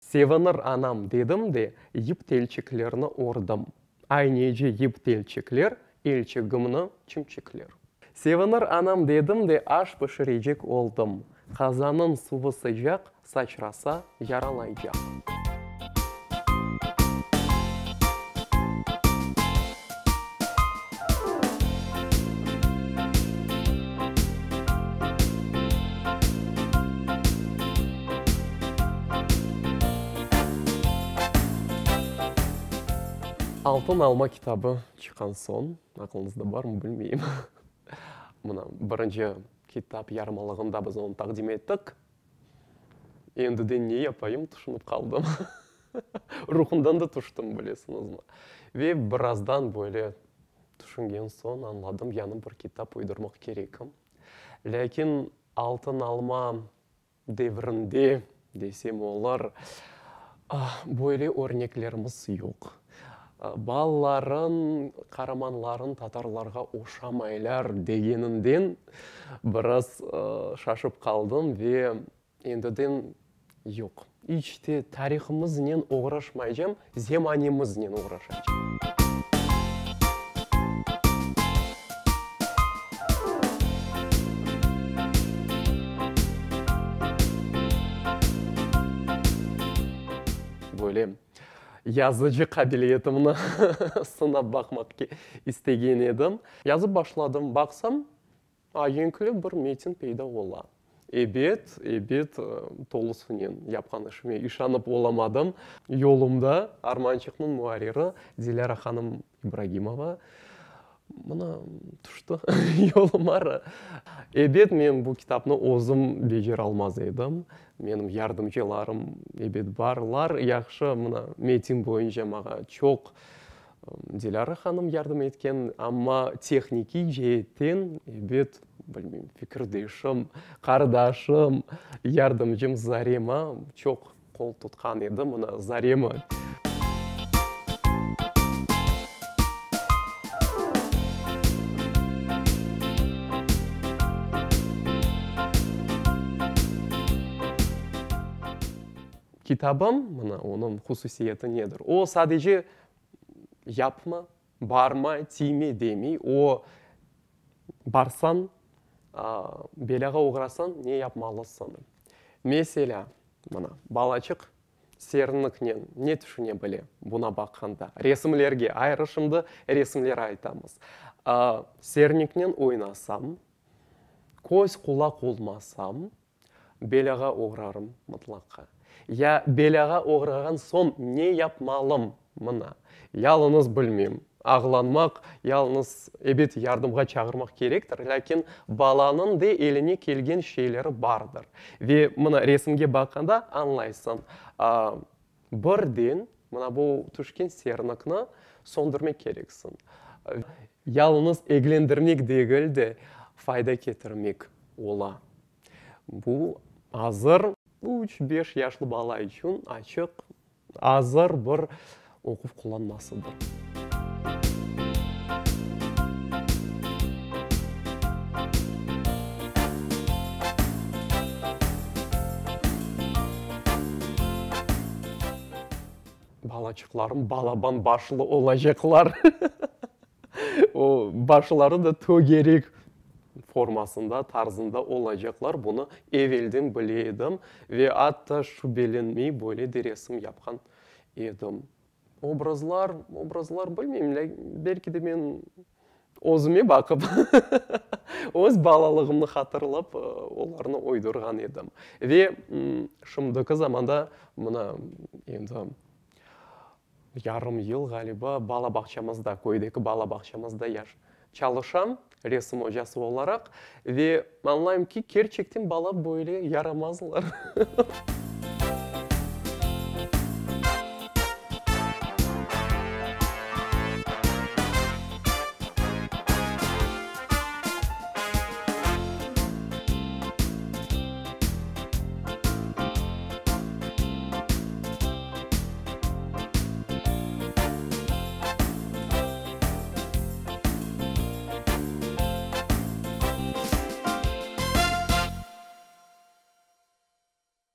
Sevinir anam dedim de, yip telçiklerni ördim. Aynece yip telçikler elçigimni çimçikler. Sevinir anam dedim de, aş pişirecek oldım. Qazanıñ suvı sıcaq, saçrasa yaralaycaq. Altın alma kitabı çıqqan soñ, aqlıñızda barmı bilmeyim, mına, birinci kitap yarmalığında biz onı taqdim ettik. Endi de ne yapayım, tüşünip qaldım. Ruhumdan da tüştim, bilesiñizmi. Ve birazdan böyle tüşüngen soñ añladım, yañı bir kitap uydurmaq kerekim. Lâkin Altın alma devrinde desem olur, böyle örneklerimiz yoq. Balaların, qaramanların tatarlarğa oşamaylar degeninden biraz şaşıp qaldım ve endiden yoq, iç te tarihımıznen oğraşmaycam, zemanemiznen oğraşacam. Böyle yazıcı qabiliyetimni sınap baqmaq istegen edim. Yazıp başladım, baqsam, aenkli bir metin peyda ola. Ebet, ebet, tolusınen yapqan işime işanıp olamadım. Yolumda Armançıqnıñ muarriri Dilâra hanım İbragimova mına tüşti yoluma. Ebet, men bu kitapnı özüm beceralmaz edim. Menim yardımcılarım, ebet, barlar. Yahşı, mına, metin boyunca maña çoq Dilâra hanım yardım etken, amma tehnikiy ceetten, ebet, bilmeyim, fikirdeşim, qardaşım, yardımcım Zarema çoq qol tutqan edi. Mına, Zarema. Kitabım, mına, onıñ hususiyeti nedir? O, sadece yapma, barma, tiyme demey, o, barsañ, belâğa oğrasañ, ne yapmalısıñ? Meselâ, mına, balaçıq Serinliknen ne tüşüne bile buna baqqanda? Resimlerge, ayrı şimdi resimler aytamız. Serniknen oynasam, köz-qulaq olmasam, belâğa oğrarım mıtlaqa. Ya belâğa oğrağan soñ ne yapmalım? Mına, yalıñız bilmem, ağlanmaq, yalıñız, ebet, yardımğa çağırmaq kerektir, lâkin balanıñ de eline kelgen şeyleri bardır. Ve mına resimge baqqanda añlaysıñ, birden mına bu tüşken sernikni söndürmek kereksiñ. Yalıñız eglendirmek degil de, fayda ketirmek ola. Bu azır üç, beş yaşlı bala içün açıq Azır bir oquv qullanmasıdır. Balaçıqlarım balaban başlı olacaqlar. O, başları da tögerek formasında, tarzında olacaqlar, bunı evelden bile edim ve atta şübelenmey böyle de resim yapqan edim. Obrazlar, obrazlar bilmeyim, belki de men özüme baqıp, öz balalığımnı hatırlap, olarnı uydurğan edim. Ve şimdiki zamanda mına endi Yarım yıl, ğaliba, bala bağçamızda, köydeki bala bağçamızda yaş çalışam, resim ocası olaraq, ve añlayım ki, kerçekten bala böyle yaramazlar.